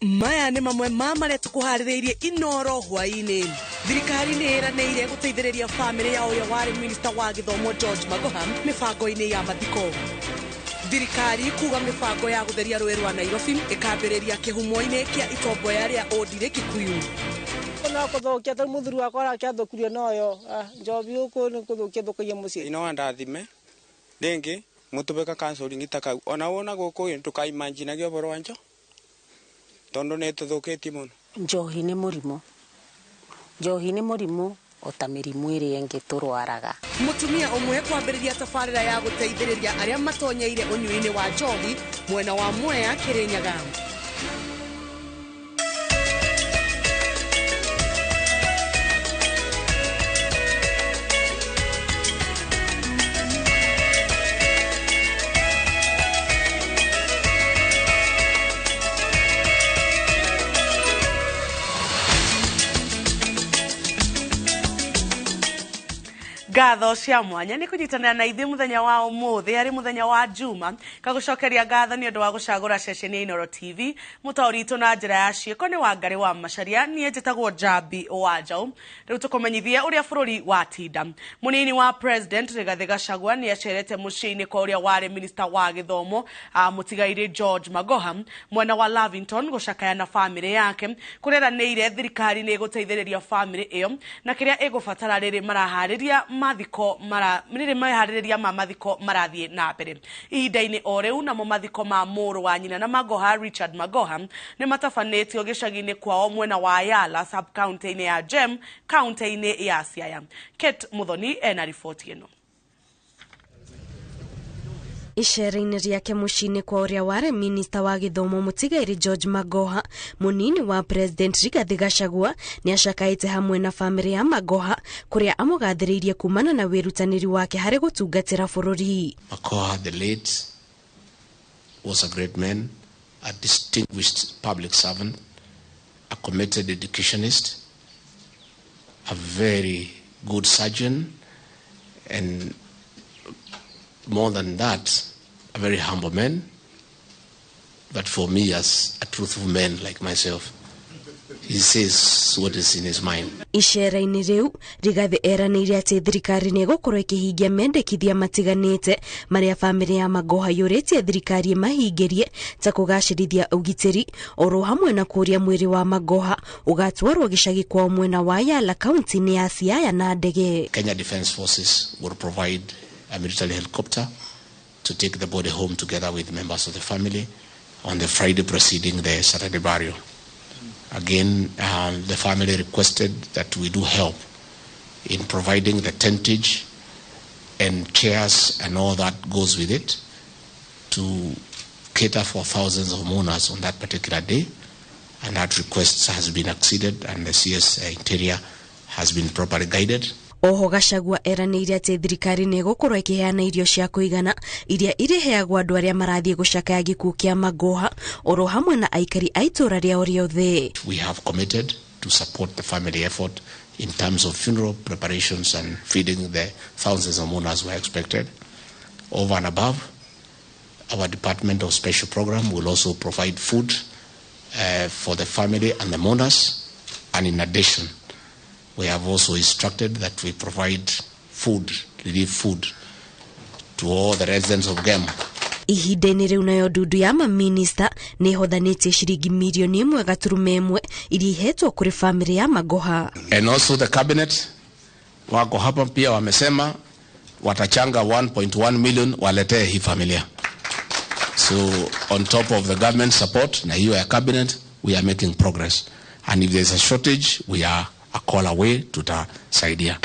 Maya nĩ mamwe ma marĩa tũkũharĩrĩirie Inoro hwaĩ-inĩ. Thirikari nĩ ĩranĩire gũteithĩrĩria bamĩrĩ ya ũrĩa warĩ minista wa gĩthomo George Magoha mĩbango-inĩ ya mathiko. Thirikari kuga mĩbango ya gũtheria rũĩ rwa Nairobi ĩkambĩrĩria kĩhumo-inĩ kĩa itomboya rĩa Ũndire Kikuyu. No kũthũkia ta mũthuri wakwa arakĩathũkirie noyo njobi gũkũ nĩ kũthũkia thũkagia mũciĩ. Ino wandathime ringi mutubeka counseling ta kau ona wona gũkũ ndukaimaginagia ũhoro wa njo tondu nĩ tũthũkĩtie mũno. Njohi nĩ mũrimũ, njohi nĩ mũrimũ o ta mĩrimũ ĩrĩa ĩngĩ tũrwaraga. Mũtumia ũmwe kwambĩrĩria tabarĩra ya gũteithĩrĩria arĩa matonyeire ũnyui-inĩ wa njohi mwena wa Mwea Kĩrĩnyaga. Ngatho cia mwanya nĩ kũnyitanĩra na ithuĩ mũthenya wa ũmũthĩ arĩ mũthenya wa Juma kagũcokeria ngatho nĩ ũndũ wa gũcagũra ceceni ya Inooro TV. Mũtaũri witũ na njĩra ya ciĩko nĩ Wangarĩ wa Macharia, niĩ njĩtagwo Njambi wa Njaũ. Rĩu tũkũmenyithie ũrĩa bũrũri watinda. Mũnini wa President Rigathĩ Gachagua nĩ acerete mũciĩ-inĩ kwa ũrĩa warĩ minista wa gĩthomo mũtigairĩ George Magoha mwena wa Lavington gũcakaya na bamĩrĩ yake kũreranĩire thirikari nĩ ĩgũteithĩrĩria bamĩrĩ ĩyo na kĩrĩa ĩgũbatara rĩrĩ maraharĩria mathiko mara rĩrĩ meharĩrĩria ma mathiko marathiĩ na mbere. Ihinda-inĩ o rĩu namo mathiko ma mũrũ wa nyina na Magoha Richard Magoha nĩ matabanĩtio gĩcagi-inĩ kwao mwena wa Yala sub county-inĩ ya Gem county-inĩ ya Siaya. Kate Muthoni ena riboti ĩno. Icera-inĩ rĩake mũciĩ-inĩ kwa ũrĩa warĩ minista wa gĩthomo mũtigairĩ George Magoha, mũnini wa President Rigathĩ Gachagua nĩ acakaĩte hamwe na bamĩrĩ ya Magoha kũrĩa amũgathĩrĩirie kumana na wĩrutanĩri wake harĩ gũtungatĩra bũrũri. Magoha the late was a great man, a distinguished public servant, a committed educationist, a very good surgeon, and more than that, a very humble man. But for me, as a truthful man like myself, he says what is in his mind. Icera-inĩ rĩu Rigathĩ eranĩire atĩ thirikari nĩ ĩgũkorwo ĩkĩhingia mendekithia matiganĩte marĩa bamĩrĩ ya Magoha yũrĩtie thirikari ĩmahingĩrie ta kũgacĩrithia ũgitĩri oro hamwe na kũũria mwĩrĩ wa Magoha ũgatwarwo gĩcagi kwao mwena wa Yala kaunti-inĩ ya Siaya na ndege. Kenya Defence Forces will provide a military helicopter to take the body home together with members of the family on the Friday preceding the Saturday burial. Again, the family requested that we do help in providing the tentage and chairs and all that goes with it to cater for thousands of mourners on that particular day. And that request has been acceded, and the CS Interior has been properly guided. Oho Gachagua eranĩire atĩ thirikari nĩ ĩgũkorwo ĩkĩheana irio cia kũigana iria irĩheagwo andũ arĩa marathiĩ gũcakaya gĩkuũ kĩa Magoha oro hamwe na aikari a itũũra rĩao rĩothe. We have committed to support the family effort in terms of funeral preparations and feeding the thousands of mourners who are expected. Over and above, our Department of Special Program will also provide food for the family and the mourners, and in addition, we have also instructed that we provide food, relief food, to all the residents of Gem. Ihinda-inĩ rĩu nayo ndundu ya maminista nĩ ĩhothanĩtie ciringi mirioni 1.1 iria ihetwo kũrĩ bamĩrĩ ya Magoha. And also the cabinet wako hapa pia wamesema watachanga 1.1 million waletee hii familia. So on top of the government support na hiyo ya cabinet, we are making progress. And if there is a shortage, we are a call away tutasaidia.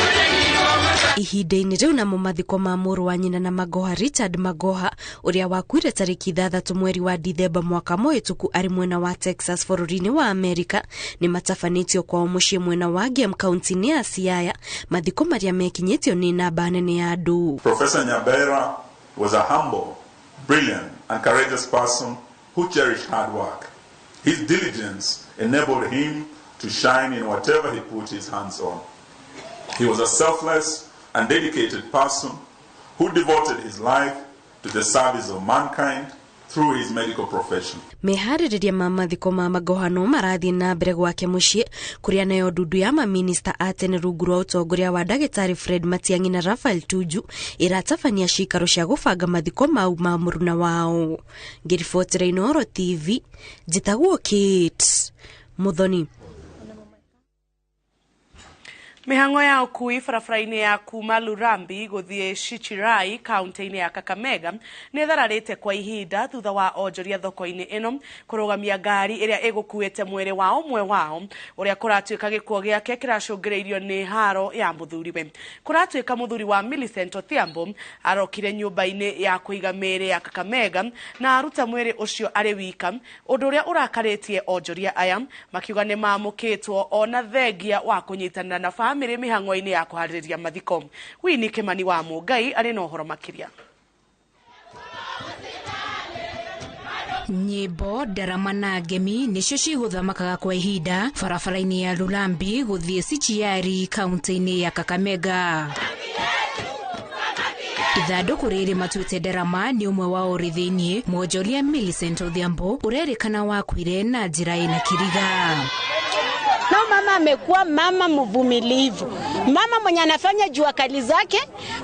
Ihinda-inĩ rĩu namo mathiko ma mũrũ wa nyina na Magoha Richard Magoha ũrĩa wakuire tarĩki 6 mweri wa Dithemba mwaka mũhĩtũku arĩ mwena wa Texas bũrũri-inĩ wa Amerika nĩ matabanĩtio kwao mũciĩ mwena wa Gem kaunti-inĩ ya Siaya, mathiko marĩa mekinyĩtio nĩ namba nene ya andũ. Professor Nyabera was a humble, brilliant and courageous person who cherished hard work. His diligence enabled him to shine in whatever he put his hands on. He was a selfless and dedicated person who devoted his life to the service of mankind through his medical profession. Meharĩrĩria ma mathiko ma Magoha no marathiĩ na mbere gwake mũciĩ, kũrĩa nayo ndundu ya maminista a tene rungu rwa ũtongoria wa ndagĩtarĩ Fred Matiang'i na Raphael Tuju ĩratabania cikaro cia gũbanga mathiko mau ma mũruna wao. Ngĩribotera Inooro TV, njĩtagwo Kate Muthoni. Mihango ya ũkui barabara-inĩ ya kuma Lurambi gũthiĩ Shichirai kaunti-inĩ ya Kakamega nĩ ĩthararĩte kwa ihinda thutha wa onjoria thoko-inĩ ĩno kũrũgamia ngari ĩrĩa ĩgũkuĩte mwĩrĩ wa ũmwe wao ũrĩa kũratuĩka gĩkuo gĩake kĩracũngĩrĩirio nĩ haro ya mũthuriwe. Kũratuĩka mũthuri wa Millicent Odhiambo arokire nyũmba-inĩ ya kũiga mĩĩrĩ ya Kakamega na aruta mwĩrĩ ũcio arĩ wika, ũndũ ũrĩa ũrakarĩtie onjoria aya makiuga nĩ mamũkĩtwo ona thengia wa kũnyitanĩra na famĩlĩ mĩhang'o-inĩ ya kũharĩrĩria mathiko. Winnie Kimani wa Mũngai arĩ na ũhoro makĩria. Nyĩmbo, ndarama na ngemi nĩcio cigũthamakaga kwa ihinda barabara-inĩ ya Lurambi gũthiĩ Sichiari kaunti-inĩ ya Kakamega. Ithandũkũ rĩrĩ matuĩte ndarama nĩ ũmwe wa ũrĩ thĩiniĩ mwonjoria Millicent Odhiambo ũrerĩkana wakuire na njĩra ĩna kĩriga. Na mama amekuwa mama mvumilivu, mama mwenye anafanya jua kali zake,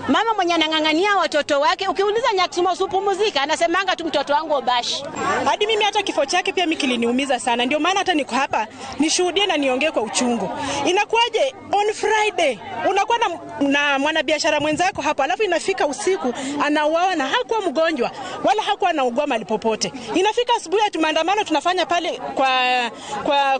mama mwenye anang'ang'ania watoto wake. Ukiuliza Nyaksuma usipumzika, anasemanga tu mtoto wangu obashi. Hadi mimi hata kifo chake pia mimi kiliniumiza sana, ndio maana hata niko hapa nishuhudie na niongee kwa uchungu. Inakuwaje on Friday unakuwa na mwanabiashara mwenzako hapo, alafu inafika usiku anauawa na hakuwa mgonjwa wala hakuwa anaugua mahali popote. Inafika asubuhi ati maandamano tunafanya pale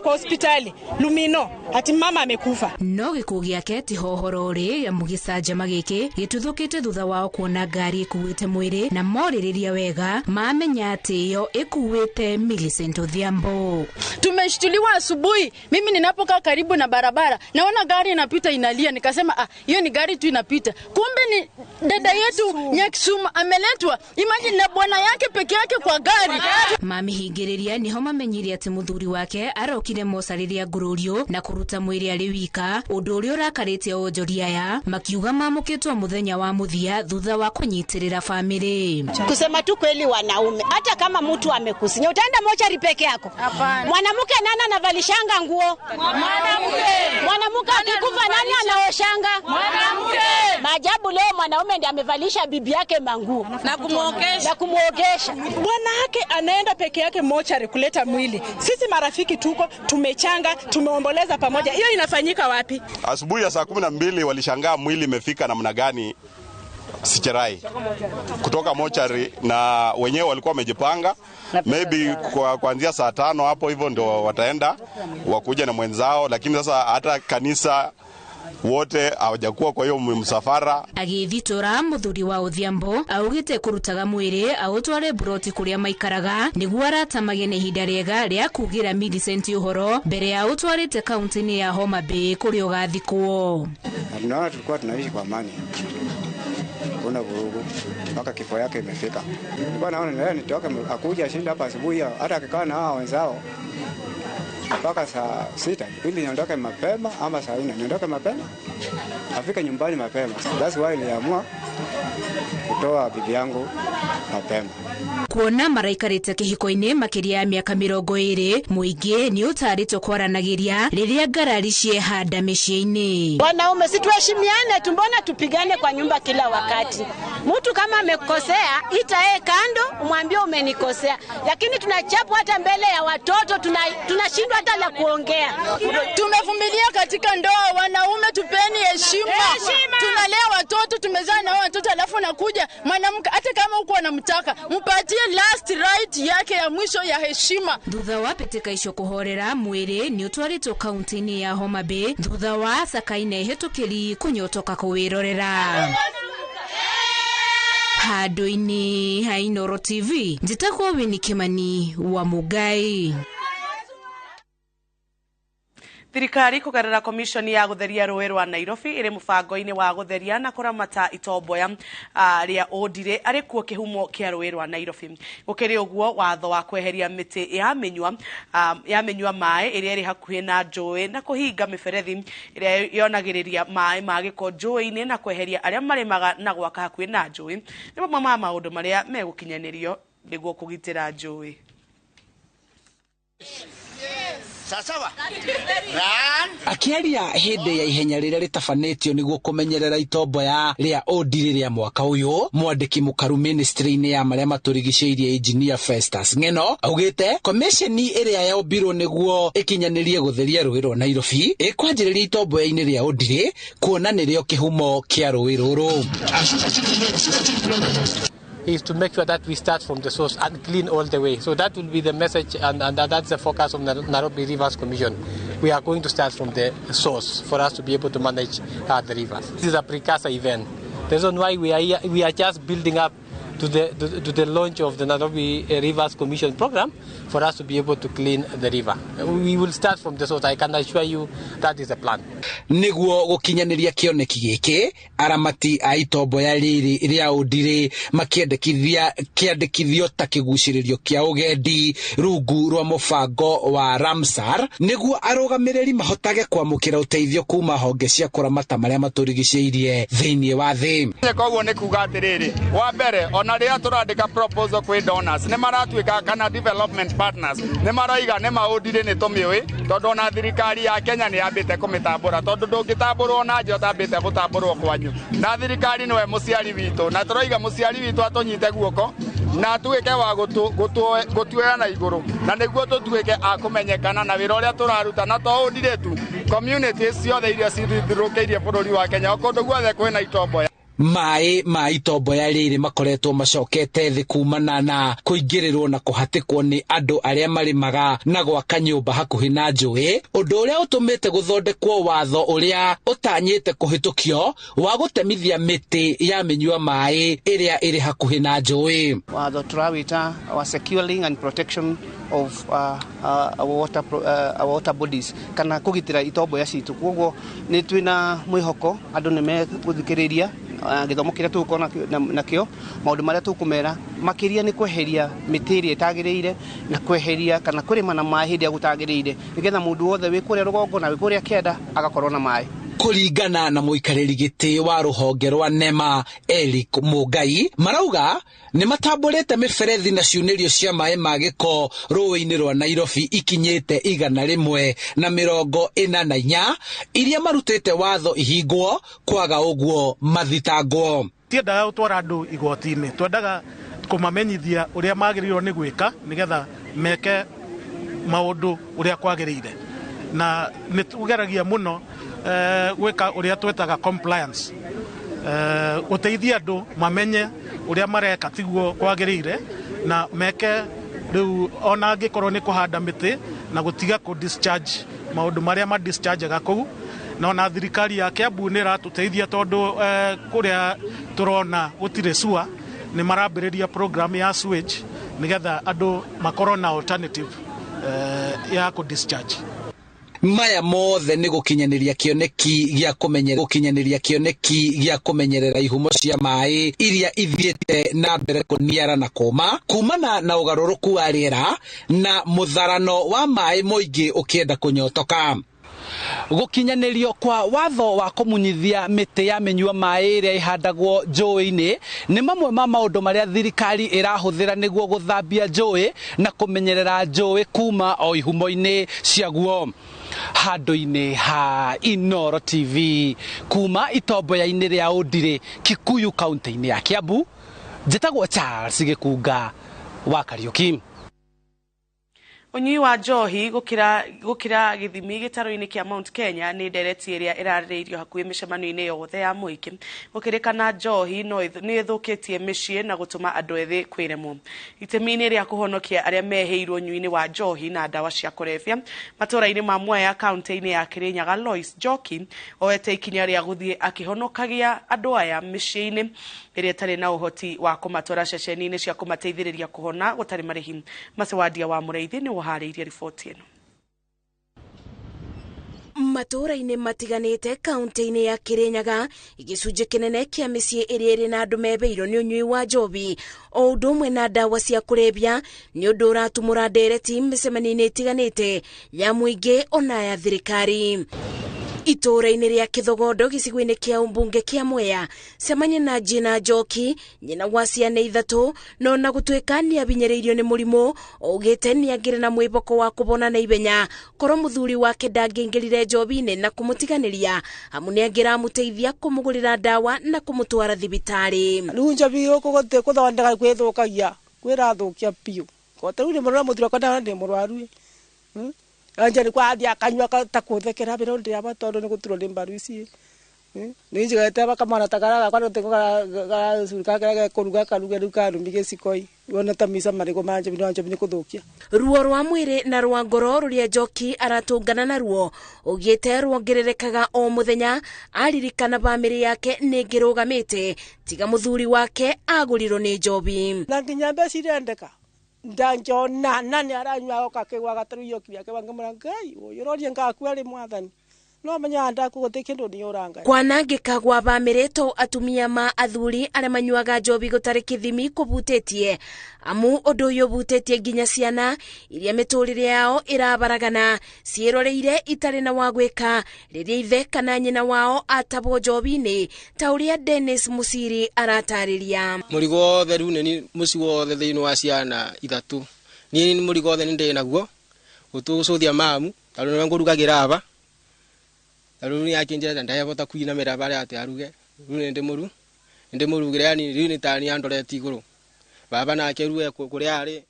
kwa hospitali Lumino ati mama amekufa. No gĩkuũ gĩake ti hohoro rĩ amu gĩcanjama gĩkĩ gĩtuthũkĩte thutha wao kuona ngari ĩkuĩte mwĩrĩ na morĩrĩria wega mamenya atĩ ĩyo ĩkuĩte Millicent Odhiambo. Tumeshtuliwa asubuhi, mimi ninapokaa karibu na barabara naona gari inapita inalia, nikasema ah, hiyo ni gari tu inapita, kumbe ni dada yetu Nyaksuma ameletwa, imagine na bwana yake peke yake kwa gari. Mamĩhingĩrĩria niho mamenyire atĩ mũthuri wake arokire moca rĩrĩa ngũrũrio na kũruta mwĩrĩ arĩ wika, ũndũ ũrĩa ũrakarĩte onjoria aya makiuga mamũkĩtwo mũthenya wa mũthia thutha wa kũnyitĩrĩra famĩlĩ. Kusema tu kweli, wanaume hata kama mtu amekusinya utaenda mochari peke yako? Mwanamke nani anavalishanga nguo? Mwanamke akikufa nani anaoshanga? Mwanamke. Maajabu leo mwanaume ndiye amevalisha bibi yake manguo na kumuogesha. Bwana yake anaenda peke yake mochari kuleta mwili. Sisi marafiki tuko tumechanga, tumeomboleza pamoja. Hiyo inafanyika wapi? Asubuhi ya saa 12 walishangaa mwili imefika namna gani Sichirai kutoka mochari, na wenyewe walikuwa wamejipanga maybe kuanzia saa 5 hapo hivyo ndio wataenda wakuja na mwenzao, lakini sasa hata kanisa wote hawajakuwa kwa hiyo msafara. Agĩthitora mũthuri wa Odhiambo augĩte kũrutaga mwĩrĩ aũtware buroti kũrĩa maikaraga nĩguo arata magĩe na ihinda rĩega rĩa kugĩra Millicent ũhoro mbere ya ũtwarĩte kaunti-inĩ ya Homa Bay kũrĩa ũgathikwo. Tunaona tulikuwa tunaishi kwa amani, kuna vurugu mpaka kifo yake imefika. Nilikuwa naona nitoke akuja shinda hapa asubuhi, hata akikaa na hao wenzao mpaka saa 6 ili niondoke mapema, ama saa 4 niondoke mapema afike nyumbani mapema. That's why niliamua kutoa bibi yangu mapema. Kuona maraikarĩte kĩhiko-inĩ makĩria ya mĩaka 20 mũingĩ nĩ ũtarĩtwo kwaranagĩria rĩrĩa ngarari ciehanda mĩciĩ-inĩ. Wanaume si tuheshimiane tu, mbona tupigane kwa nyumba kila wakati? Mtu kama amekosea ita yeye kando umwambie umenikosea, lakini tunachapwa hata mbele ya watoto, tunashindwa hata la kuongea. Tumevumilia katika ndoa, wanaume tupeni heshima. Tunalea watoto, tumezaa na watoto, alafu nakuja mwanamke hata kama uko anamtaka mpatie last right yake ya mwisho ya heshima. Thutha wa peteka icio kuhorera mwĩrĩ nĩ ũtwarĩtwo kaunti-inĩ ya Homa Bay thutha wa Sakaine hĩtũkĩri kũnyotoka kũwĩrorera. Handũ-inĩ ha Inooro TV, njĩtagwo Winnie Kimani wa Mũngai. Thirikari kũgerera commission ya gũtheria rũĩ rwa Nairobi ĩrĩ mũbango-inĩ wa gũtheria na kũramata itomboya rĩa ũndire arĩ kuo kĩhumo kĩa rũĩ rwa Nairobi. Gũkĩrĩ ũguo, watho wa kweheria mĩtĩ ya mĩnyua maĩ ĩrĩa ĩrĩ hakuhĩ na njũĩ na kũhinga mĩberethi ĩrĩa yonagĩrĩria maĩ ma gĩko njũĩ-inĩ na kweheria arĩa marĩmaga na gwaka hakuhĩ na njũĩ nĩ mamwe ma maũndũ marĩa megũkinyanĩrio Nĩguo kũgitĩra njũĩ. Akĩaria hĩndĩ ya ihenya rĩrĩa rĩtabanĩtio nĩguo kũmenyerera itomboya rĩa Ũndiri rĩa mwaka ũyũ, mwandĩki mũkaru ministry-inĩ ya marĩa matũrigicĩirie Engineer Festus Ng'eno augĩte komisheni ĩrĩa yombirwo nĩguo ĩkinyanĩrie gũtheria rũĩ rwa Nairobi ĩkwanjĩrĩria itomboya-inĩ rĩa Ũndiri kuona nĩrĩo kĩhumo kĩa rũĩ rũrũ. Is to make sure that we start from the source and clean all the way. So that will be the message, and that's the focus of the Nairobi Rivers Commission. We are going to start from the source for us to be able to manage the rivers. This is a precursor event. The reason why we are here, we are just building up to the launch of the Nairobi Rivers Commission program for us to be able to clean the river. We will start from the source. I can assure you that is the plan. Niguo gukinyaniria kioneki giki aramati a itomboya riri ria Ũndiri makiendekithia kiandikithio ta kiguciririo kia ugendi rungu rwa mubango wa Ramsar niguo arugamiriri mahotage kwamukira uteithio kuma honge cia kuramata maria maturigiceirie thiini wa thi. Koguo ni kuga atiriri, wa mbere ona rĩrĩa tũrandĩka proposal kwĩ donors nĩ maratuĩka kana development partners nĩ maroiga nĩ maũndire nĩ tũmĩũĩ tondũ ona thirikari ya Kenya nĩ yambĩte kũmĩtambũra tondũ ndũngĩtambũrwo na nja ũtambĩte gũtambũrwo kwanyu, na thirikari nĩwe mũciari witũ na tũroiga mũciari witũ atũnyite guoko na tuĩke wa gũtuoya na igũrũ na nĩguo tũtuĩke a kũmenyekana na wĩra ũrĩa tũraruta na to Ũndire tu community ciothe iria cithirũkĩirie bũrũri wa Kenya o kũndũ guothe kwĩna itomboya. Maĩ ma itomboya rĩrĩ makoretwo macokete thĩ kumana na kũingĩrĩrwo na kũhatĩkwo nĩ andũ arĩa marĩmaga na gwaka nyũmba hakuhĩ na njũĩ, ũndũ ũrĩa ũtũmĩte gũthondekwo watho ũrĩa ũtanyĩte kũhĩtũkio wa gũtemithia mĩtĩ ya mĩnyua maĩ ĩrĩa ĩrĩ hakuhĩ na njũĩ. Watho tũrawĩta wa securing and protection of our water bodies kana kũgitĩra itomboya citũ. Koguo nĩ twĩna mwĩhoko andũ nĩ megũthikĩrĩria gĩthomo kĩrĩa tũgũkorwo nakĩo, maũndũ marĩa tũkũmera makĩria nĩ kweheria mĩtĩ ĩrĩa ĩtagĩrĩire na kweheria kana kũrĩma na maĩ hĩndĩ ĩrĩa gũtagĩrĩire nĩgetha mũndũ wothe wĩ kũrĩa rũgongo na wĩ kũrĩa kĩanda agakorwo na maĩ. Kũringana na mũikarĩri gĩtĩ wa rũhonge rwa NEMA Eric Mũngai, marauga nĩ matambũrĩte mĩberethi na ciunĩrio cia maĩ ma gĩko rũĩ-inĩ rwa Nairobi ikinyĩte 144 iria marutĩte watho ihingwo kwaga ũguo mathitangwo. Tiendaga gũtwara andũ igoti-inĩ, twendaga kũmamenyithia ũrĩa magĩrĩirwo nĩ gwĩka nĩgetha meke maũndũ ũrĩa kwagĩrĩire, na nĩ tũgeragia mũno gwĩka ũrĩa twetaga compliance, gũteithia andũ mamenye ũrĩa mareka tiguo kwagĩrĩire na meke rĩu ona angĩkorwo nĩ kũhanda mĩtĩ na gũtiga kũ discharge maũndũ marĩa ma dischargeaga kũu. Na ona thirikari ya Kiambu nĩ ĩratũteithia tondũ kũrĩa tũrona gũtirĩ sewer nĩ marambĩrĩria program ya sewage nĩgetha andũ makorwo na alternative ya kũ discharge. Maya mothe nĩ gũkinyanĩria kĩoneki gĩa kũmenyerera kĩoneki gĩa kũmenyerera ihumo cia maĩ iria ithiĩte na mbere kũniara na kũma kumana na ũgarũrũku wa rĩera na mũtharano wa maĩ mũingĩ ũkĩenda kũnyotoka. Gũkinyanĩrio kwa watho wa kũmunyithia mĩtĩ ya mĩnyua maĩ ĩrĩa ĩhandagwo njũĩ-inĩ nĩ mamwe ma maũndũ marĩa thirikari ĩrahũthĩra nĩguo gũthambia njũĩ na kũmenyerera njũĩ kuma o ihumo-inĩ ciaguo. Handũ-inĩ ha Inooro TV kuma itomboya-inĩ rĩa Ũndiri Kikuyu kaunti-inĩ ya Kiambu, njĩtagwo Charles Gĩkunga wa Kariuki. Ũnyui wa njohi gũkĩra gĩthimi gĩtaro-inĩ kĩa Mount Kenya nĩ ndereti ĩrĩa ĩrarĩrĩirio hakuhĩ mĩcemanio-inĩ yothe ya mũingĩ. Gũkĩrĩkana njohi nĩ ĩthũkĩtie mĩciĩ na gũtũma andũ ethĩ kwĩremwo. Itemi-inĩ rĩa kũhonokia arĩa mehĩirwo ũnyui-inĩ wa njohi na ndawa cia kũrebia matũũra-inĩ ma Mwea kaunti-inĩ ya Kirinyaga, Lois Njoki oete ikinya rĩa gũthiĩ akĩhonokagia andũ aya mĩciĩ-inĩ ĩrĩa ĩtarĩ na ũhoti wa kũmatwara ceceni-inĩ cia kũmateithĩrĩria kũhona gũtarĩ marĩhi. Macewadia wa Mũraithi nĩ ũharĩirie riboti ĩno. Matũũra-inĩ matiganĩte kaunti-inĩ ya Kirinyaga, gĩcunjĩ kĩnene kĩa mĩciĩ ĩrĩa ĩrĩ na andũ mehĩirwo nĩ ũnyui wa njohi o ũndũ ũmwe na ndawa cia kũrebia nĩ ũndũ ũratumũra ndereti mĩcemanio-inĩ ĩtiganĩte ya mũingĩ ona ya thirikari. Itũũra-inĩ rĩa Kĩthogondo gĩcigo-inĩ kĩa ũmbunge kĩa Mwea, cemania na Jina Njoki, nyina wa ciana 3, no na gũtuĩka nĩabinyĩrĩirio nĩ mũrimũ, augĩte nĩangĩrĩ na mwĩhoko wa kũbona na ihenya korwo mũthuri wake ndangĩingĩrire njobi-inĩ na kũmũtiganĩria, amu nĩangĩramũteithia kũmũgũrĩra ndawa na kũmũtwara thibitarĩ. Rĩu njobi gũkũ gũtirĩ kũthondeka kwĩthũkagia, kwĩrathũkia biũ. Ko ta rĩu ndĩ mũrwaru mũthuri wakwa ndĩ mũrwaru. Anja ni kwa athia akanyua ta kuthekera biro ndi aba tondu ni guturwo ni mbaru ici. Ni njigete bakamwana ta kara gakwa ndote gara curi ka kuruga karuge riu karumi gicikoi wona ta mica marigo manje bino anja ni kuthukia. Ruo rwa mwiri na rwa ngoro ruria Njoki aratungana naruo ugite ruongererekaga o muthenya, aririkana bamĩrĩ yake nĩ ngĩrũgamĩte tiga muthuri wake agurirwo ni njobi. Na nginya mbeca irendeka ndangiona nani aranyua oka kigwaga taru iyo kiake wangemura Ngai uyu rorie ngakua ri mwathani no menya ndaku guti kindu ni uranga. Kwanangika gwa bamĩrĩ to atumia ma athuri aria manyuaga njobi gutari kithimi kubutetie, amu undu uyu ubutetie nginya ciana iria miturire yao irabaragana ciiroreire itari na wa gwika riria ithe kana nyina wao atabwo njobi-ini ta uria Dennis Musiri aratariria. Murigo wothe riu ni muci wothe thiini wa ciana 3 ni murigo wothe ni ndi naguo gutugucuthia mamu tondu niwe ngurugagira aba. Rĩu nĩ akinjĩra ndahota kuinamĩra barĩa atĩ aruge rĩu nĩ ndĩmũru ndĩmũrugĩre yani rĩu nĩ tani andorete igũrũ baba nake rĩu kũrĩa arĩ.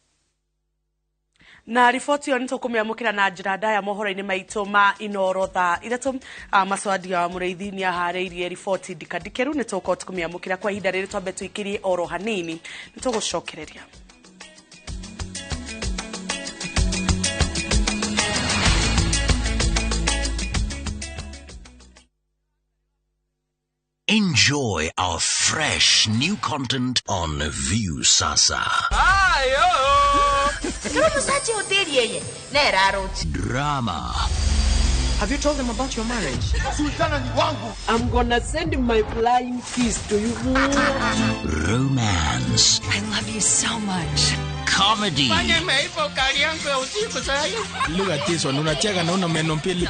Na riboti ĩyo nĩtũkũmĩamũkĩra na njĩra ndaya mohoro-inĩ maitũ ma Inoro thaa 3. Maswadi wa Mũrĩithi nĩaharĩirie riboti ndikandikĩru, nĩtũgũkorwo tũkĩmĩamũkĩra kwa ihinda rĩrĩ twambe tũikĩrie oro hanini, nĩtũgũcokereria. Enjoy our fresh new content on View Sasa. Drama. Have you told them about your marriage? I'm gonna send my flying kiss to you. Romance. I love you so much. Comedy. Look at this one. Unacheka na una meno mbili.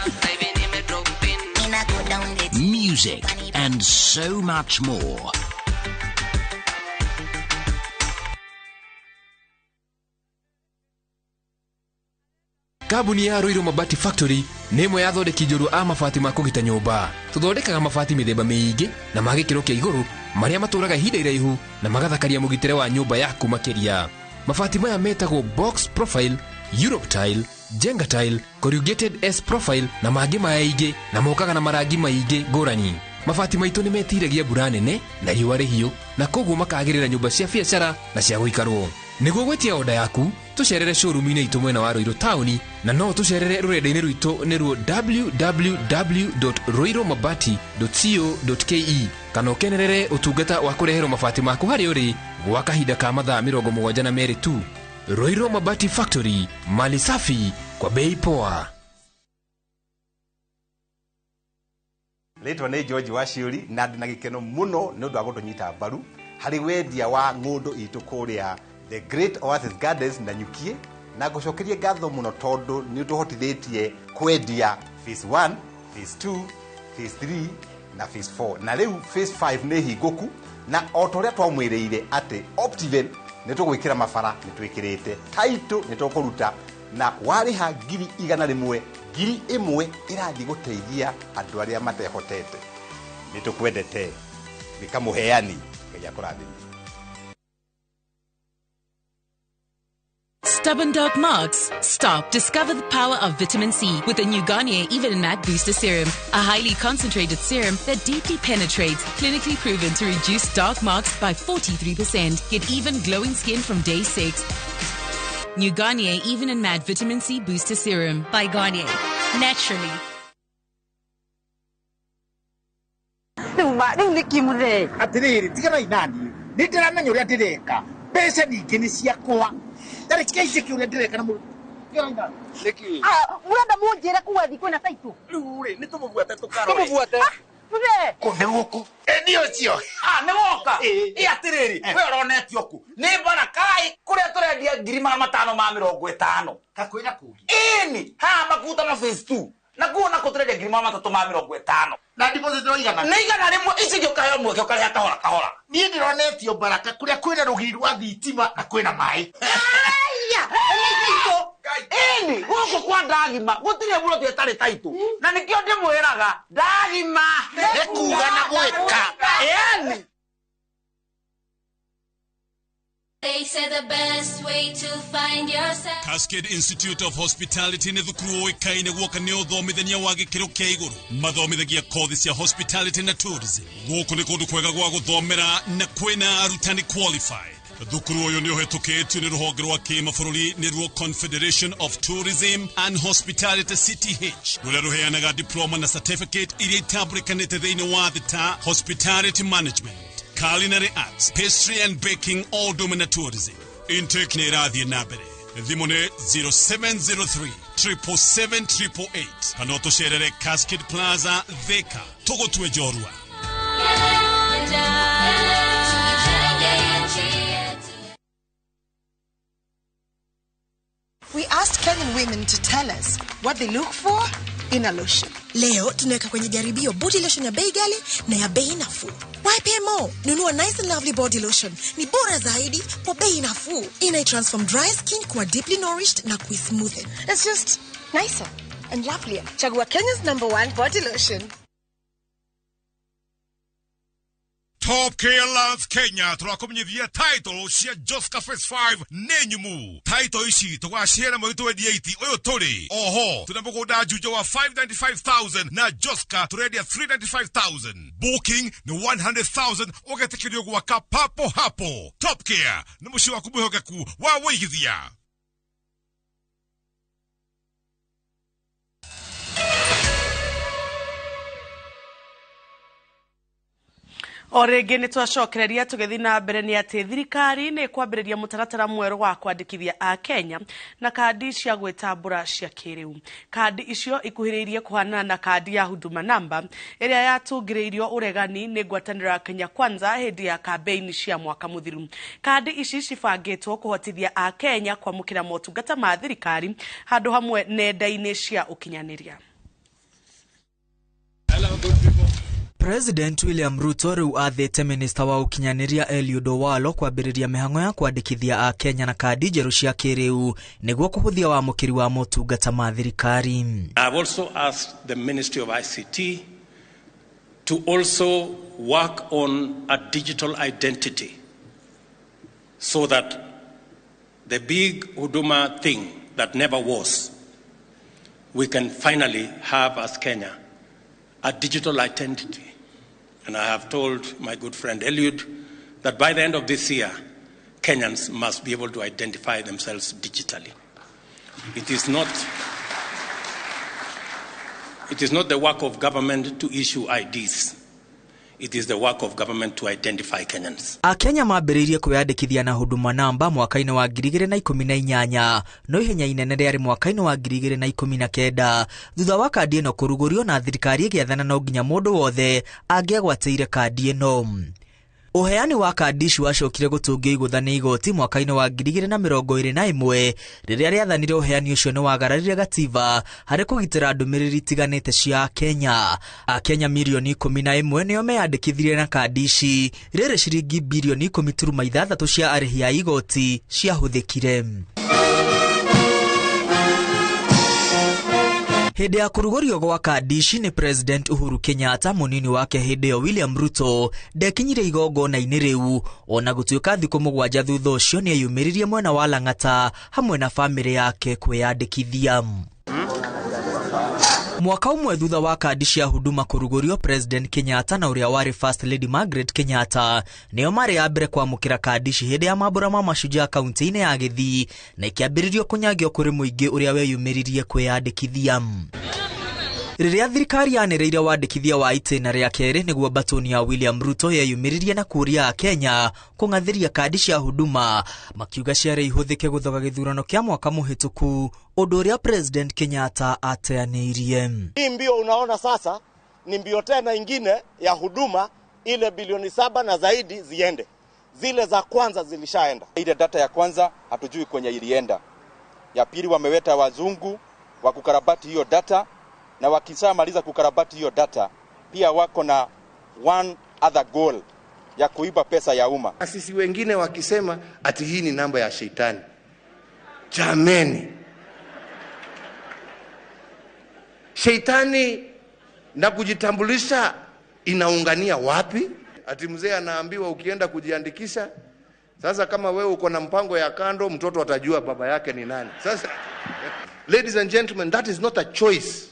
Music and so much more. Kambuni ya Ruiru Mabati Factory nĩ ĩmwe ya athondeki njorua a mabati ma kũgita nyũmba. Tũthondekaga mabati mĩthemba mĩingĩ na ma gĩkĩro kĩa igũrũ marĩa matũraga ihinda iraihu na magathakaria mũgitĩre wa nyũmba yaku makĩria. Mabati maya metagwo box profile, Europe tile, Jenga tile, corrugated S profile na mangĩ maingĩ na mokaga na marangi maingĩ ngũrani. Mabati maitũ nĩ metiragia mbura nene na riũa rĩhiũ na koguo makagĩrĩra nyũmba cia biacara na cia gũikarwo. Nĩguo gwĩtia oda yaku, tũcerere showroom-inĩ itũ mwena wa Ruiru taũni na no tũcerere rũrenda-inĩ rwitũ nĩruo www.ruirumabati.co.ke kana ũkenerere ũtungata wa kũreherwo mabati maku harĩa ũrĩ gwa kahinda ka mathaa 72 tu. Ruiru Mabati Factory, mali safi kwa bei poa. Rĩtwa nĩ George Waciũri na ndĩ na gĩkeno mũno nĩ ũndũ wa gũtũnyita mbaru harĩ wendia wa ng'ũndũ itũ kũrĩa The Great Oasis Gardens na Nyukie, na ngũcokerie ngatho mũno tondũ nĩ ũtũhotithĩtie kwendia phase 1, phase 2, phase 3 na phase 4 na rĩu phase 5 nĩ hingũku, na o ta ũrĩa twamwĩrĩire atĩ Optiven nĩ tũgwĩkĩra mabara nĩ twĩkĩrĩte title nĩ tũkũruta na warĩha 100,000 1,000 ĩrathiĩ gũteithia andũ arĩa matehotete. Nĩ tũkwendete gĩka mũheani, Ngai akũrathime. Stubborn dark marks? Stop. Discover the power of vitamin C with the new Garnier Even and Matte Booster Serum, a highly concentrated serum that deeply penetrates, clinically proven to reduce dark marks by 43%. Get even glowing skin from day 6. New Garnier Even and Matte Vitamin C Booster Serum. By Garnier. Naturally. Atiriri, tigana inani. Nĩ ũrĩa ndĩreka. Mbeca ningĩ nĩ ciakwa. Ndarĩkia njĩke ũrĩa ndĩreka na mũndũ. Nĩkĩ? Mũrenda mũnjĩre kuga thiĩ kwĩna taitũ? Rĩu rĩ, nĩ tũmũbuate tũkarore. Tũmũbuate. Mũthee. Kũ nĩ gũkũ? Ĩ nĩ ũcio. Nĩ woka? Ĩ atĩrĩrĩ, we ũronetio kũ? Nĩ Barakai kũrĩa tũrendia 550. Kakwĩra kũngĩ. Ĩni, haha mabuta ma phase 2. Na kuo na kũtũrendia 350,000. Na deposit no igana. Nĩ 100 ici ingĩ ũkaheo mweke ũkarĩha kahora kahora. Niĩ ndĩronetio Baraka kũrĩa kwĩna rũgiri rwa thitima na kwĩna maĩ. Aya, nĩ ĩni gũkũ kwa Ndagima gũtirĩ mũroti ĩtarĩ taitũ, na nĩkĩo ndĩmwĩraga Ndagima nĩ kuga na gwĩka. Ĩni. They say the best way to find yourself. Cascade Institute of Hospitality nĩ thukuru ũĩkaine guoka nĩ ũthomithania wa gĩkĩro kĩa igũrũ. Mathomithagia kothi cia hospitality na tourism. Gũkũ nĩ kũndũ kwega gwa gũthomera na kwĩna arutani qualified. Thukuru ũyũ nĩ ũhetũkĩtio nĩ rũhonge rwa kĩmabũrũri nĩruo Confederation of Tourism and Hospitality CTH, rũrĩa rũheanaga diploma na certificate iria itambũrĩkanĩte thĩinĩ wa thĩ ta hospitality management, culinary arts, pastry and baking, all na tourism. Intake nĩ ĩrathiĩ na mbere. Thimũ nĩ 0703 777 888 kana ũtũcerere Cascade Plaza, Thika. Tũgũtue njorua. We asked Kenyan women to tell us what they look for in a lotion. Leo tunaweka kwenye jaribio body lotion ya bei ghali na ya bei nafuu. Why pay more? Nunua Nice and Lovely body lotion. Ni bora zaidi kwa bei nafuu. Ina transform dry skin kuwa deeply nourished na kuismoothen. It's just nicer and lovelier. Chagua Kenya's #1 body lotion. Top Care Lands Kenya turakumenyithia title cia Joska Phase 5 nĩ nyumu. Title ici tũgaciheana mweri 28 ũyũ tũrĩ. Oho tũna mũgũnda Juja wa 595,000 na Joska tũrendia 395,000. Booking nĩ 100,000 ũgetĩkĩrio gwaka papo hapo. Top Care nĩ mũciĩ waku mwĩhokeku wa wũigithia. O rĩngĩ nĩ twacokereria tũgĩthiĩ na mbere nĩ atĩ thirikari nĩ ĩkwambĩrĩria mũtaratara mwerũ wa kwandĩkithia a Kenya na kandi cia gwĩtambũra cia kĩrĩu. Kandi icio ikuhĩrĩirie kũhanana na kandi ya Huduma Namba ĩrĩa yatũngĩrĩirio ũregani nĩ ngwatanĩro ya Kenya Kwanza hĩndĩ ya kambeini cia mwaka mũthiru. Kandi ici cibangĩtwo kũhotithia a Kenya kwamũkĩra motungata ma thirikari handũ hamwe nenda-inĩ cia ũkinyanĩria. President William Ruto rĩu athĩte minista wa ũkinyanĩria Eliud Owalo kwambĩrĩria mĩhang'o ya kwandĩkithia a Kenya na kandi njerũ cia kĩrĩu nĩguo kũhũthia wamũkĩri wa motungata ma thirikari. I've also asked the Ministry of ICT to also work on a digital identity so that the big Huduma thing that never was, we can finally have as Kenya a digital identity. And I have told my good friend Eliud that by the end of this year, Kenyans must be able to identify themselves digitally. It is not the work of government to issue IDs. It is the work of government to identify Kenyans. Akenya mambĩrĩirie kwĩyandĩkithia na Huduma Namba mwaka-inĩ wa 2018, no ihenya inene rĩarĩ mwaka-inĩ wa 2019 thutha wa kandi ĩno kũrugũrio na thirikari ĩgĩathana no nginya mũndũ wothe angĩagwatĩire kandi ĩno. Ũheani wa kandi ici wacokire gũtũngio igũtha nĩ igoti mwaka-inĩ wa 2021 rĩrĩa rĩathanire ũheani ũcio nĩ wagararire gatiba harĩ kũgitĩra ndũmĩrĩri itiganĩte cia Kenya. Akenya mirioni 11 nĩo meyandĩkithirie na kandi ici, rĩrĩ ciringi birioni 10.6 cia arĩhi a igoti ciahũthĩkire. Hĩndĩ ya kũrugũrio gwa kandi ici nĩ President Uhuru Kenyatta, mũnini wake hĩndĩ ĩyo William Ruto ndekinyire igongona-inĩ rĩu, ona gũtuĩka thikũ 7 thutha ũcio nĩeyumĩririe mwena wa Lang'ata hamwe na bamĩrĩ yake kwĩyandĩkithia. Mwaka ũmwe thutha wa kandi cia Huduma kũrugũrio, President Kenyatta na ũrĩa warĩ First Lady Margaret Kenyatta nĩo marĩ a mbere kwamũkĩra kandi ici hĩndĩ ya mambũra ma Mashujaa kaunti-inĩ ya Gĩthii, na ikĩambĩrĩrio kũnyagio kũrĩ mũingĩ ũrĩa weyumĩririe kwĩyandĩkithia. Rĩrĩa thirikari yanĩrĩire wandĩkithia wa itĩna rĩa kerĩ nĩguo batoni ya William Ruto yeyumĩririe na kũũria Akenya kũng'athĩria kandi cia Huduma, makiuga ciarĩ ihũthĩke gũthoga gĩthurano kĩa mwaka mũhĩtũku, ũndũ ũrĩa President Kenyatta ateanĩirie. Hii mbio unaona sasa ni mbio tena ingine ya Huduma, ile bilioni 7 na zaidi ziende. Zile za kwanza zilishaenda. Ile data ya kwanza hatujui kwenye ilienda. Ya pili wameweta wazungu wa kukarabati hiyo data. Na wakishamaliza kukarabati hiyo data, pia wako na one other goal ya kuiba pesa ya umma. Sisi wengine wakisema ati hii ni namba ya shetani. Jameni, shetani na kujitambulisha inaungania wapi? Ati mzee anaambiwa ukienda kujiandikisha, sasa kama wewe uko na mpango ya kando, mtoto atajua baba yake ni nani. Sasa, ladies and gentlemen, that is not a choice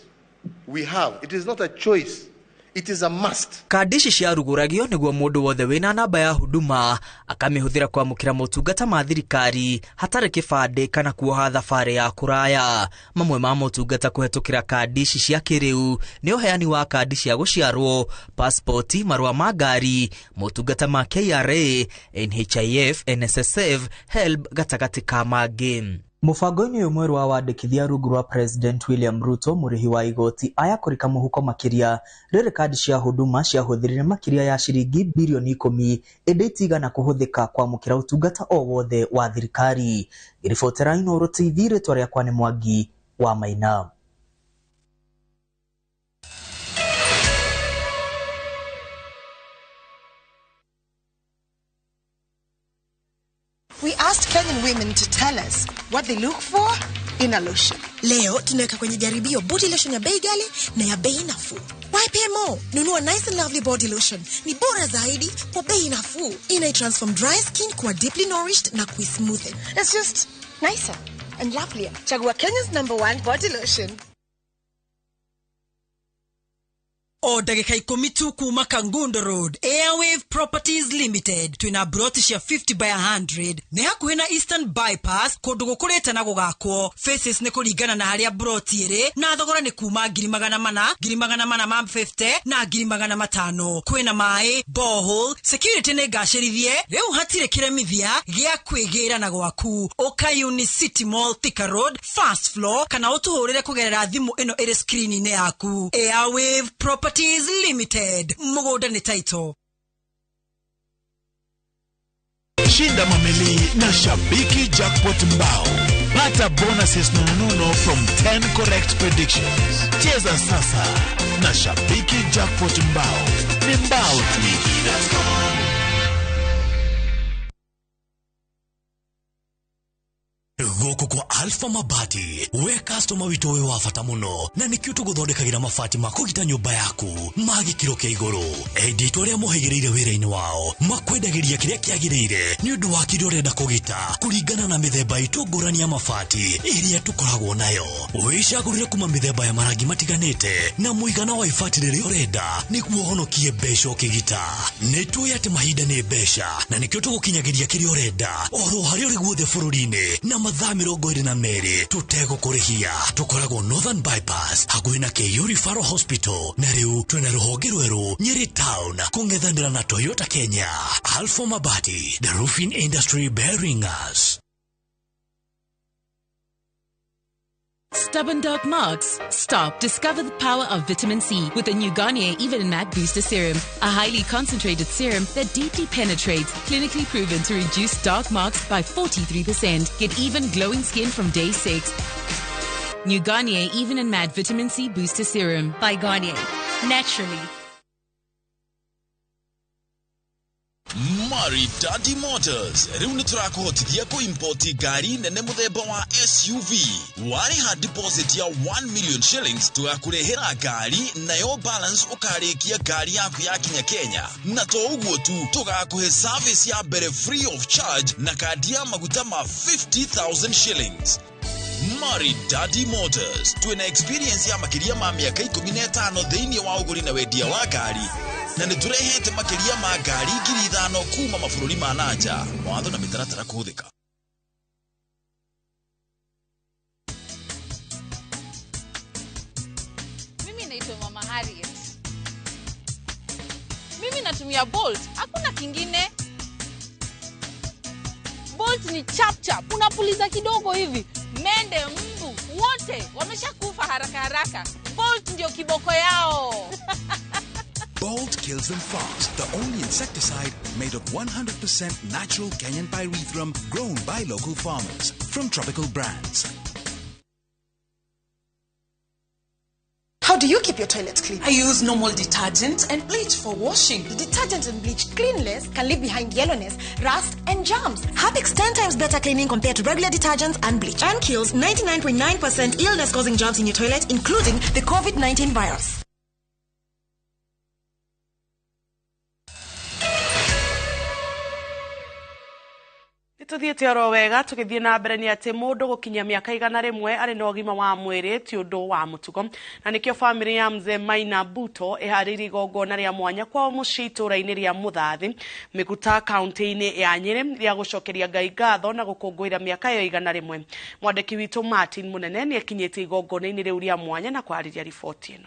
we have. It is not a choice. It is a must. Kandi ici ciarugũragio nĩguo mũndũ wothe wĩna namba ya huduma akamĩhũthĩra kwamũkĩra motungata ma thirikari hatarĩ kĩbandĩ kana kuoha thabarĩ ya kũraya. Mamwe ma motungata kũhetũkĩra kandi ici cia kĩrĩu nĩ ũheani wa kandi cia gũciarwo, pasipoti, marũa ma ngari, motungata ma KRA, NHIF, NSSF, HELB gatagatĩ ka mangĩ. Mũbango-inĩ ũyũ mwerũ wa wandĩkithia rungu rwa President William Ruto, mũrĩhi wa igoti aya kũrika mũhuko makĩria rĩrĩ kandi cia huduma ciahũthĩrire makĩria ya ciringi birioni 10 ĩndĩ itigana kũhũthĩka kwamũkĩra ũtungata o wothe wa thirikari. Ngĩribotera Inooro TV, rĩtwa rĩakwa nĩ Mwangi wa Maina. We asked Kenyan women to tell us what they look for in a lotion. Leo tunaweka kwenye jaribio body lotion ya bei ghali na ya bei nafuu. YPMO, nunua Nice and Lovely body lotion. Ni bora zaidi kwa bei nafuu. Ina transform dry skin kuwa deeply nourished na kuismoothen. It's just nicer and lovelier. Chagua Kenya's #1 body lotion. O ndagĩka 10 tu kuma Kangundo Road, Airwave Properties Limited. Twina broti cia 50 by 100 nĩ hakuhĩ na Eastern Bypass, kũndũ gũkũrĩte na gũgakwo. Faces nĩ kũringana na harĩa broti ĩrĩ, na thogora nĩ kuma 400,000, 450,000 na 500,000. Kwĩna maĩ, borehole, security nĩ ngacĩrithie, rĩu hatirĩ kĩremithia gĩa kwĩgĩra na gwaku. Ũka Unicity Mall, Thika Road, first floor, kana ũtũhũrĩre kũgerera thimũ ĩno ĩrĩ screen-inĩ yaku. Airwave Properties Limited. Mũgũnda nĩ title. Shinda mamili na Shabiki Jackpot Mbao. Pata bonuses nonono from 10 correct predictions. Cheza sasa na Shabiki Jackpot Mbao. Ni mbao tu. Gũkũ kwa Alpha Mabati, we customer witũ wĩ wa bata mũno, na nĩkĩo tũgũthondekagĩra mabati ma kũgita nyũmba yaku ma gĩkĩro kĩa igũrũ. Endia itũ arĩa mohĩgĩrĩire wĩra-inĩ wao makwendagĩria kĩrĩa kĩagĩrĩire nĩ ũndũ wa kĩrĩa ũrenda kũgita kũringana na mĩthemba itũ ngũrani ya mabati ĩrĩa tũkoragwo nayo. Wĩcagũrĩre kuma mĩthemba ya marangi matiganĩte na mũigana wa ibati rĩrĩa ũrenda nĩguo ũhonokie mbeca ũkĩgita. Nĩ tũĩ atĩ mahinda nĩ mbeca na nĩkĩo tũgũkinyagĩria kĩrĩa ũrenda oro harĩa ũrĩ guothe bũrũri-inĩ na mathaa 22 tũtegũkũrĩhia. Tũkoragwo Northern Bypass hakuhĩ na KU Referral Hospital, na rĩu twĩna rũhonge rwerũ Nyeri Town kũng'ethanĩra na Toyota Kenya. Alpha Mabati, the roofing industry bearing us. Stubborn dark marks? Stop. Discover the power of vitamin C with the new Garnier Even Matte Booster Serum, a highly concentrated serum that deeply penetrates, clinically proven to reduce dark marks by 43%. Get even glowing skin from day 6. New Garnier Even and Matte Vitamin C Booster Serum. By Garnier. Naturally. Maridadi Motors rĩu nĩ tũrakũhotithia kũimpoti ngari nene mũthemba wa SUV. Warĩha deposit ya 1 million shillings tũgakũrehera ngari, nayo balance ũkarĩkia ngari yaku yakinya Kenya. Na to ũguo tu, tũgakũhe service ya mbere free of charge na kandi ya maguta ma 50,000 shillings. Maridadi Motors twĩna experience ya makĩria ma mĩaka 15 thĩinĩ wa ũgũri na wendia wa ngari, na nĩ tũrehete makĩria ma ngari 5,000 kuma mabũrũri ma nanja. Mawatho na mĩtaratara kũhũthĩka. Mimi naitwa Mama Harriet. Mimi natumia Bolt, hakuna kingine. Bolt ni chap chap, unapuliza kidogo hivi, mende, mbu, wote wameshakufa haraka haraka. Bolt ndio kiboko yao. Bolt kills them fast. The only insecticide made of 100% natural Kenyan pyrethrum grown by local farmers from tropical brands. How How do you keep your toilet clean? I use normal detergent and bleach for washing. The detergent and bleach clean less can leave behind yellowness, rust, and germs. Harpic's 10 times better cleaning compared to regular detergents and bleach, and kills 99.9% illness-causing germs in your toilet, including the COVID-19 virus. Tuthiĩte oro wega tũgĩthiĩ na mbere nĩ atĩ mũndũ gũkinyia mĩaka 100 arĩ na ũgima wa mwĩrĩ ti ũndũ wa mũtugo, na nĩkĩo bamĩrĩ ya mzee Maina Buto ĩharĩirie igongona rĩa mwanya kwao mũciĩ itũũra-inĩ rĩa Mũthathi Mĩguta kaunti-inĩ ya Nyĩrĩ rĩa gũcokeria Ngai ngatho na gũkũngũĩra mĩaka ĩyo 100. Mwandĩki witũ Martin Mũnene nĩ akinyĩte igongona-inĩ rĩu rĩa mwanya na kwarĩria riboti ĩno.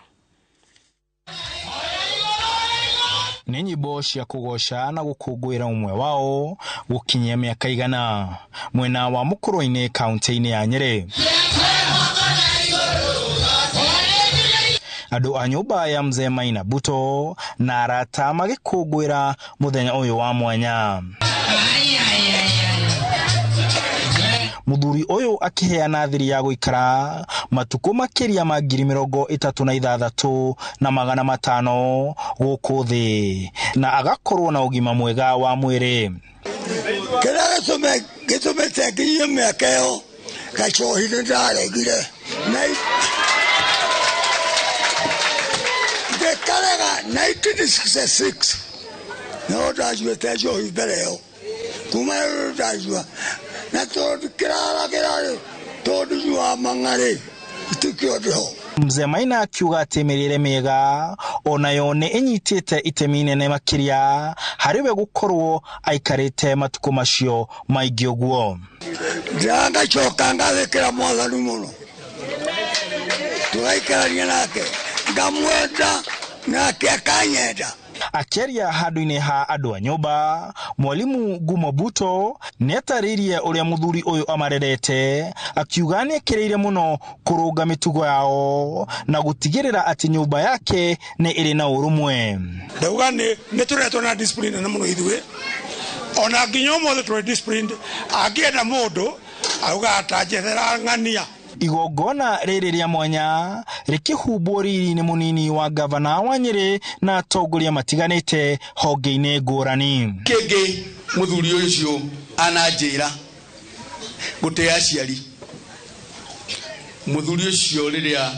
Nĩ nyĩmbo cia kũgoca na gũkũngũĩra ũmwe wao gũkinyia mĩaka 100 mwena wa Mũkũrũ-inĩ kaunti-inĩ ya Nyĩrĩ. Andũ a nyũmba ya mzee Maina Buto na arata magĩkũngũĩra mũthenya ũyũ wa mwanya. Mũthuri ũyũ akĩheana thiri ya gũikara matukũ makĩria ma 36,500 gũkũ thĩ na agakorwo na ũgima mwega wa mwĩrĩ. Kĩrĩa gĩtũmĩte nginyie mĩaka ĩyo gacohi nĩ ndaregire na ngĩkarega 1966 no ndacuĩte njohi mbere ĩyo kuma rĩu ndacua na tondũ kĩraragĩra rĩ tondũ nyuaga mang'arĩ itikĩo ndĩho. Mzee Maina akiuga atĩ mĩrĩre mĩega onayo nĩ ĩnyitĩte itemi inene makĩria harĩ we gũkorwo aikarĩte matukũ macio maingĩ ũguo. Ndĩrangacoka ngathĩkĩra mwathani mũno tũgaikarania nake ngamwenda nake akanyenda. Akĩaria handũ-inĩ ha andũ a nyũmba, mwalimu Ngumo Buto nĩatarĩirie ũrĩa mũthuri ũyũ amarerete, akiuga nĩekĩrĩire mũno kũrũnga mĩtugo yao na gũtigĩrĩra atĩ nyũmba yake nĩ ĩrĩ na ũrũmwe. Ndauga nĩ tũretwo na discipline nene mũno ithuĩ, ona nginya ũmũthĩ tũrĩ disciplined. Angĩenda mũndũ auga atanjethera ng'ania. Igongona rĩrĩ rĩa mwanya rĩkĩhumbwo riri-inĩ mũnini wa gavana wa Nyĩrĩ na atongoria matiganĩte honge-inĩ ngũrani. Kĩngĩ mũthuri ũcio ananjĩra gũtĩa aciari. Mũthuri ũcio rĩrĩa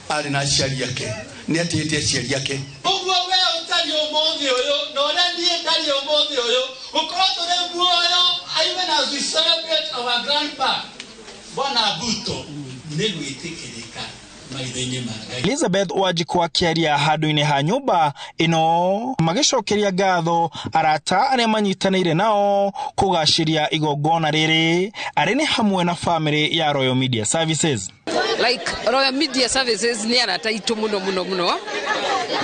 arĩ na aciari ake nĩ atĩĩte aciari ake. Ũguo we ũtariĩ ũmũthĩ ũyũ na ũrĩa niĩ ndariĩ ũmũthĩ ũyũ gũkorwo tũrĩ muoyo, even as we celebrate our grandpa Bwana Buto nĩ gwĩtĩkĩrĩka maitho-inĩ ma Ngai. Elizabeth Wanjikũ akĩaria handũ-inĩ ha nyũmba ĩno magĩcokeria ngatho arata arĩa manyitanĩire nao kũgacĩria igongona rĩrĩ arĩ nĩ hamwe na famĩlĩ ya Royal Media Services. Like Royal Media Services nĩ arata aitũ mũno mũno mũno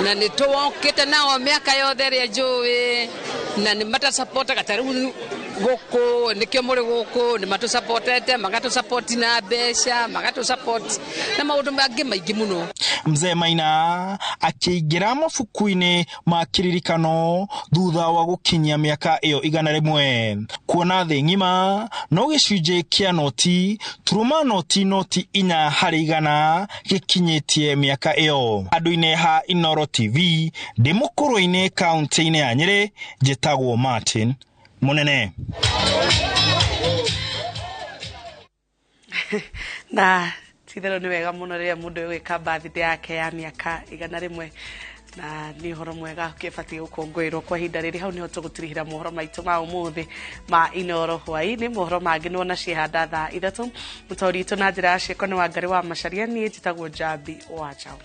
na nĩ tũwokĩte nao mĩaka yothe ĩrĩa njũĩ na nĩ matũsapotaga ta rĩu gũkũ nĩkĩo mũrĩ gũkũ nĩ matũsapotete magatũsapoti na mbeca magatũsapoti na maũndũ mangĩ maingĩ mũno. Mzee Maina akĩingĩra mabuku-inĩ ma kĩririkano thutha wa gũkinyia mĩaka ĩyo 100 kuona thĩ ng'ima no gĩcunjĩ kĩa noti turuma noti 4 harĩ 100 gĩkinyĩtie mĩaka ĩyo. Andũ-inĩ ha Inooro TV ndĩ Mũkũrũ-inĩ kaunti-inĩ ya Nyĩrĩ, njĩtagwo Martin Mũnene. Na titherũ nĩ wega mũno rĩrĩa mũndũ egwĩka birthday yake ya mĩaka 100 na nĩ ũhoro mwega ũkĩbatiĩ gũkũngũĩrwo kwa ihinda rĩrĩ. Hau nĩho tũgũtirihĩra mohoro maitũ ma ũmũthĩ ma Inooro hwaĩ-inĩ. Mohoro mangĩ nĩwona ciĩhanda thaa 3. Mũtaũri witũ na njĩra ya ciĩko nĩ Wangarĩ wa Macharia, niĩ njĩtagwo Njambi wa Njaũ.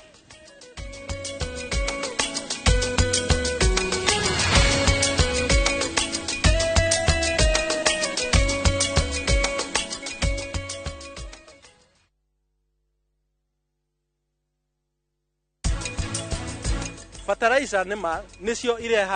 Fertilizer nĩ ma nĩcio irehaga